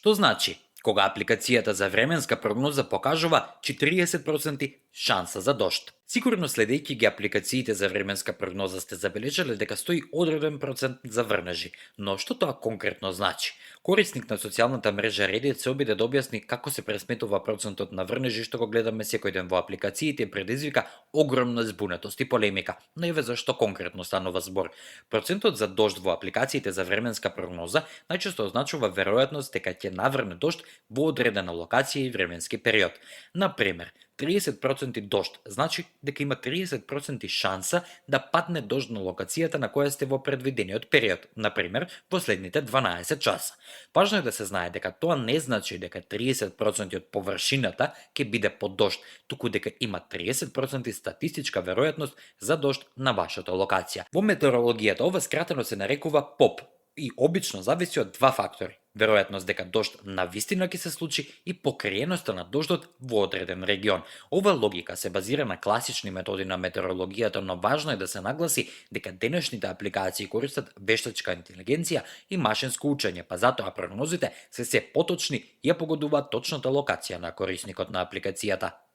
Што значи, кога апликацијата за временска прогноза покажува 40% шанса за дожд. Сигурно следејќи ги апликациите за временска прогноза сте забележале дека стои одреден процент за врнежи, но што тоа конкретно значи? Корисник на социјалната мрежа Reddit се обиде да објасни како се пресметува процентот на врнежи што го гледаме секој ден во апликациите и предизвика огромна збунетост и полемика, но еве зашто конкретно станува збор. Процентот за дожд во апликациите за временска прогноза најчесто означува веројатност дека ќе наврне дожд во одредена локација и временски период. Например, 30% дожд значи дека има 30% шанса да падне дожд на локацијата на која сте во предвидениот период, например, во следните 12 часа. Важно е да се знае дека тоа не значи дека 30% од површината ќе биде под дожд, туку дека има 30% статистичка веројатност за дожд на вашата локација. Во метеорологијата ова скратено се нарекува ПОП и обично зависи од два фактори: веројатност дека дожд на вистина ќе се случи и покриеноста на дождот во одреден регион. Ова логика се базира на класични методи на метеорологијата, но важно е да се нагласи дека денешните апликации користат вештачка интелигенција и машинско учење, па затоа прогнозите се поточни и ја погодуваат точната локација на корисникот на апликацијата.